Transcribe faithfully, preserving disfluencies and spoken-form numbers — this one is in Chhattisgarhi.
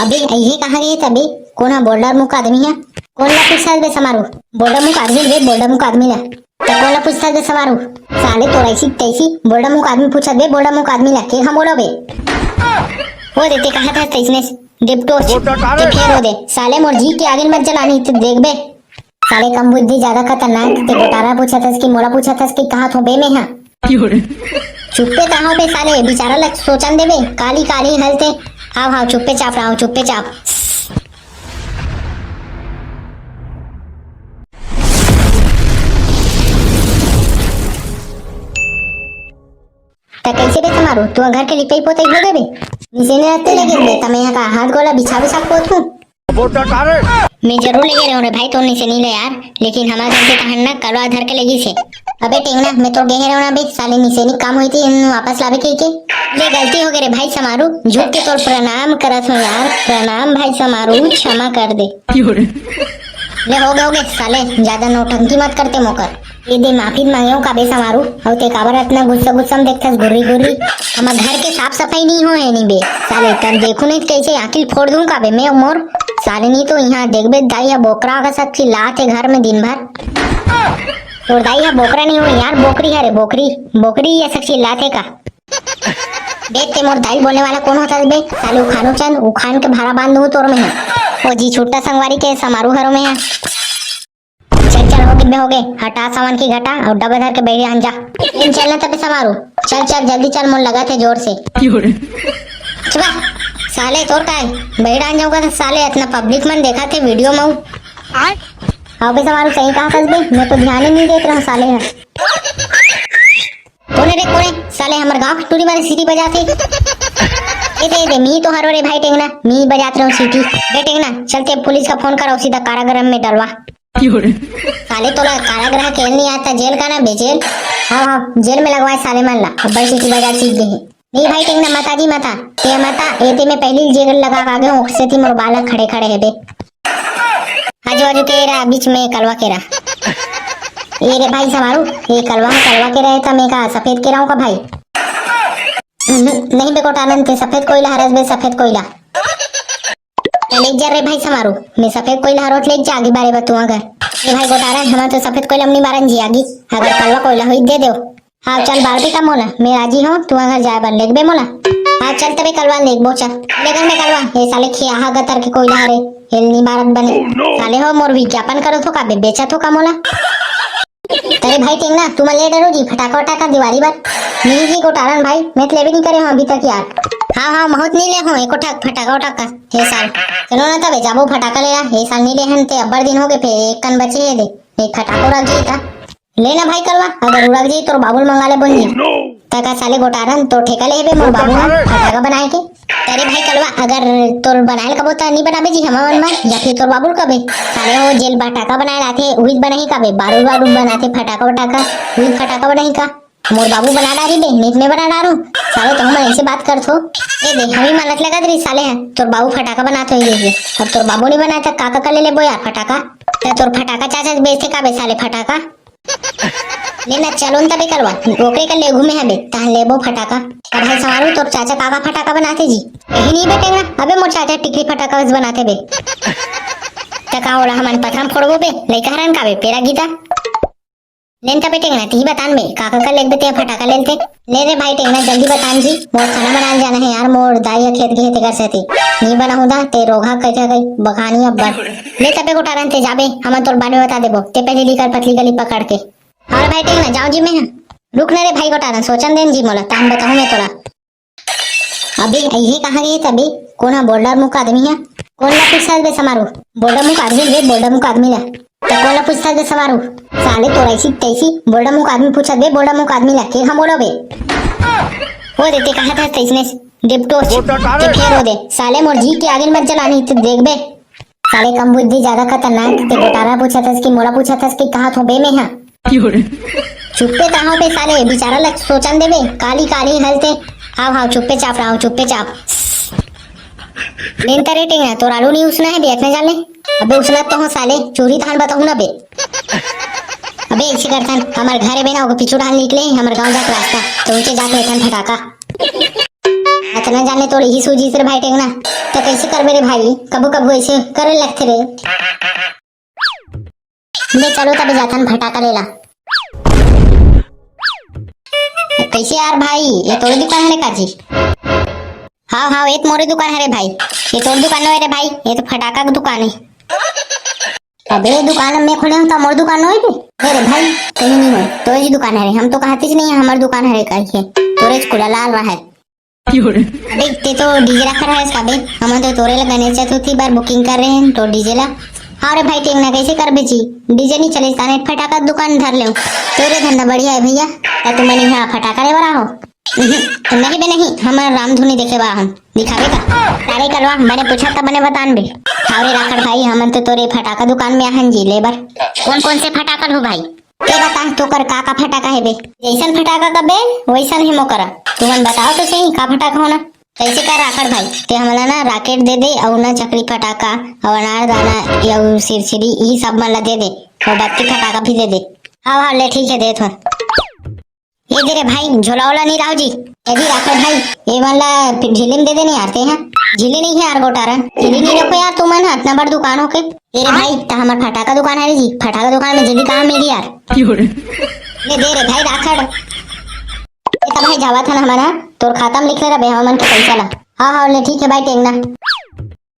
अबे, अइहे कहाँ गे तबे? कोन हा बोल्डर मुख आदमी हे? कोन ला पूछथस बे समारू? बोल्डर मुख आदमी बे, बोल्डर मुख आदमी ला। त कोन ला पूछथस बे समारू? साले तोर ऐसी तैसी बोल्डर मुख आदमी पूछत बे, बोल्डर मुख आदमी ला। के हम बोलो बे? हो दे, ते कहा था तैसने डिप्टोस। वो तो काले। ते फेर हो दे। साले मोर जी के आगे मत जलानी, ते देख बे। साले कम बुद्धि ज्यादा खतरनाक, ते गोटारा पूछथस कि मोला पूछथस कि कहाँ थो बे में हा? चुप्पे त हव बे साले, बिचारा ल सोचन देबे, काली काली हलते। हाव हाव, चुप्पे चाप रहा हूँ, चुप्पे चाप। त कैसे बे समारू, तू घर के लिपई पोतई हो गे बे? निसेनी रत्ते लगे बे, त मैं यहाँ का हाथ गोला बिछा बिछा पोत हूँ। मैं जरूर लेगे रहूं रे भाई, तोर निसेनी ले यार, लेकिन हमार घर के तहन ना कलवा धर के लेगिस हे। अबे टेंगना, मैं तोर गेहे रहूं ना बे, साले निसेनी काम होई थी, इन वापस लाबे कही के। ले गलती हो गई रे भाई समारू, झुक के तोर प्रणाम करत हूँ यार, प्रणाम भाई समारू, क्षमा कर दे। ले हो गए, हो गए साले, ज्यादा नौटंकी मत करते मोकर। ए दे माफी मांगेव का बे समारू, अउ ते काबर अतना गुस्सा गुस्सा में देखथस गुर्री गुर्री? हमर घर के साफ सफाई नहीं होए हे नी बे। साले तन देखू नहीं त कैसे आंखी फोड़ दूं का बे मैं मोर। साले नहीं तो यहाँ देखबे दाई हा बोकरा का सब चिल्लात हे घर में दिन भर। तोर दाई हा बोकरा नहीं हो यार, बोकरी हरे बोकरी, बोकरी ये सब चिल्लात हे का? देख ते मोर दाई बोलने वाला कौन होता है बे? साले उखानू चंद, उखान के भारा बांध दूं तोर में है। ओ जी छुट्टा संगवारी के समारू हरो में है। चल चल, हो गे बे, हो गे, हटा सामान की घटा अउ डब्बा धर के बैठ जा। इन चल ना तबे समारू, चल चल जल्दी चल, मोर लगा थे जोर से। चुप साले, तोर काय बैठ आन जाऊंगा तो साले, इतना पब्लिक मन देखा थे वीडियो में। हाँ बे समारू, सही कहा कस बे, मैं तो ध्यान ही नहीं देत रहूं साले। कोने रे कोने, साले हमर गांव के टूरी मारे सीटी बजाथे। ए दे, ए दे, मी तो हरो रे भाई टेंगना, मी बजात रहूं सीटी। बे टेंगना, चल ते पुलिस का फोन करो, सीधा कारागृह में डलवा। साले तोला कारागृह खेल नहीं आता, जेल का ना बे, जेल। हाँ हाँ, जेल में लगवाए साले मन ला, अब्बड़ सीटी बजा सीख गए हैं। नहीं भाई टेंगना, मता जी मता, ते मता, ए ते में पहली जेल लगा के आगे हूँ, से थी मोर बालक खड़े खड़े है बे। आजू बाजू के रहा, बीच में कलवा के रहा। ए रे भाई समारू, ए कलवा, कलवा के रहे त मैं का सफेद के रहूं का भाई? नहीं बे कोटानन, ते सफेद कोयला हरस बे, सफेद कोयला। ले जा रे भाई समारू, मैं सफेद कोयला हरों त ले जा आगी बारे बतुआ घर। ए भाई कोटानन, हम तो सफेद कोयला में नहीं बारन जी आगी, अगर कलवा कोयला होई दे दो। हाँ चल बार भी का मोला, मैं राजी हूँ, तू घर जाए बर लेगबे मोला। हाँ चल तबे कलवा लेगबो चल। लेगन बे कलवा, ये साले खियाहा गतर के कोयला हरे, हेल नी मारत बने। साले हो मोर विज्ञापन करत हो का बे, बेचत हो का मोला? अरे भाई टेंगना, तू मन ले डरो जी फटाका वटाका दिवाली बर। नहीं जी कोटारन भाई, मैं तो लेबे नहीं करे हूँ अभी तक यार। हाँ हाँ, महूँ तो नहीं ले हूँ एको ठक फटाका वटाका। ये साल चलो ना तबे जाबो फटाका ले आ। ये साल नहीं ले हन ते अब्बड़ दिन हो गए, फिर एक कन बचे है दे, एक फटाको रख जी था। ले ना भाई कलवा, अगर उड़क जाई तोर बाबू ल मंगा ले बोल जी। त का साले गोटारन तोर ठेका ले हेबे मोर बाबू ह फटाका बनाए के? अरे भाई कलवा, अगर तोर बनाए ल कबो त नी बनाबे जी हमन मन, या फिर तोर बाबू ल कबे? साले हो जेल फटाका बनाए ल आथे, उही बनाही का बे? बारूद वारूद बनाथे फटाका वटाका, उही फटाका बनाही का? मोर बाबू बना डारी बे, नी त मैं बना डारूं। साले तुम मन ऐसे बात करथो। ए दे, हमी मानत लगत रही साले ह, तोर बाबू फटाका बनात होई रही। अब तोर बाबू नी बनाए त का का कर ले लेबो यार फटाका? त तोर फटाका चाचा बेचथे का बे साले फटाका? ले ना, चलो न तबे कलवा, ओकरे कर ले घूमे हबे, तहन लेबो फटाका। अब भाई समारू, तोर चाचा का का फटाका बनाथे जी? यही नहीं बेटे ना, अबे मोर चाचा टिकरी फटाका बस बनाथे बे। त का ओला हमन पथरा म फोड़बो बे, लइका हरन का बे, पेरा गीता। ले न तबे टेंगना, तिही बतान बे, का का कर लेगबे ते फटाका लेलते। ले रे भाई टेंगना, जल्दी बतान जी, मोर खाना बनान जाना है यार, मोर दाई ह खेत गे हे तेकर सेती। नी बनाहूं दा, ते रोघा कइठा गई, बखानी अब्बड़। ले तबे गोटारन ते जाबे, हमन तोर बाद में बता देबो, ते पहले निकल पतली गली पकड़ के। अरे भाई टेंगना, जाओ जी मैं ह। रुक न रे भाई गोटारन, सोचन देन जी मोला, तहन बताहूं मैं तोला। अबे, अइहे कहाँ गे तबे? कोन ह बोल्डर मुख आदमी ह? कोन ला पूछथस बे समारू? बोल्डर मुख आदमी बे, बोल्डर मुख आदमी ला। त कोन ला पूछथस बे समारू? साले तोर ऐसी तैसी बोल्डर मुख आदमी पूछत बे, बोल्डर मुख आदमी ला। के हम बोलो बे? हो दे, ते कहा था तैसने डिप्टोस। वो तो काले। ते फेर हो दे। साले मोर जी के आगे मत जलानी, ते देख बे। साले कम बुद्धि ज्यादा खतरनाक, ते गोटारा पूछथस कि मोला पूछथस कि कहाँ थो बे मैं हा? चुप्पे त हव बे साले, बिचारा ल सोचन देबे, काली काली हलते। हाव हाव, चुप्पे चाप रहा हूँ, चुप्पे चाप। लेन तरे टेंगना, तोर आलू नहीं उसना है बे, अतने जाने। अबे उसना तो हो साले, चोरी धान बताऊँ ना बे। अबे ऐसे करथन, हमर घर है बे ना, ओकर पीछू डाल निकले, हमर गाँव जाके रास्ता, तो उनके जाके लेथन फटाका। अतना जाने तोर ही सूझिस रे भाई टेंगना। त कइसे करबे रे भाई, कभू कभू अइसे करे लगथे रे। ले चलो तबे जाथन फटाका लेला। कइसे यार भाई, ये तोर दुकान हरे का जी? हाव हाव, ये तो मोरे दुकान हरे भाई। ये तोर दुकान नोहे रे भाई, ये तो फटाका के दुकान हे। अबे दुकान मैं खोले हूँ त मोर दुकान नोहे बे? अरे भाई, कहीं नहीं होय, तोरे ही दुकान हरे। हम तो कहती नहीं है हमर दुकान हरे कहिके, तोरे कुला लाल रहा है। अबे ते तो डीजे रखा रहा है इसका बे। हम तो तोरे ला गणेश चतुर्थी बार बुकिंग कर रहे हैं तो डीजे ला। हाँ रे भाई टेंगना, कइसे करबे जी? डीजे नहीं चले ताने फटाका दुकान धर ले। तोरे धंधा बढ़िया है भैया। त तुमन यहाँ फटाका लेबर आहो? उहुं, नहीं बे नहीं, हमर रामधुनी देखे बा हम। दिखाबे का? अरे कलवा, मैंने पूछा तब मैंने बतान बे। हाँ रे राखड़ भाई, हमन तो तोरे फटाका दुकान में आहन जी लेबर। कौन कौन से फटाका हो भाई? ते बता, तोकर का का फटाका हे बे? जैसन फटाका का बे, वैसन हे मोकरा। तुमन बताओ तो सही, का फटाका होना? कैसे का राखड़ भाई, ते हमला ना राकेट दे दे, अउ ना चकरी फटाका, अउ अनारदाना, अउ सिरसिरी, ई सब मन ला दे दे, अउ बत्ती फटाका भी दे दे। हाँ हाँ, ले ठीक है, देत हूँ। ये दे रे भाई, झोला ओला नहीं लाओ जी। ए जी राखड़ भाई, ये मन ला फिर झिल्ली में दे दे नहीं यार ते हैं। झिल्ली नहीं है यार गोटारन, झिल्ली नहीं रखो यार तुमन ह, इतना बड़ दुकान होके। ये रे भाई, त हमर फटाका दुकान है रे जी, फटाका दुकान में झिल्ली कहाँ मिली यार? ले दे रे भाई राखड़। ए त भाई जावत हन हमन ह, तोर खाता में लिख ले रबे हमन के पैसा ला। हाँ हाँ, ले ठीक है भाई टेंगना।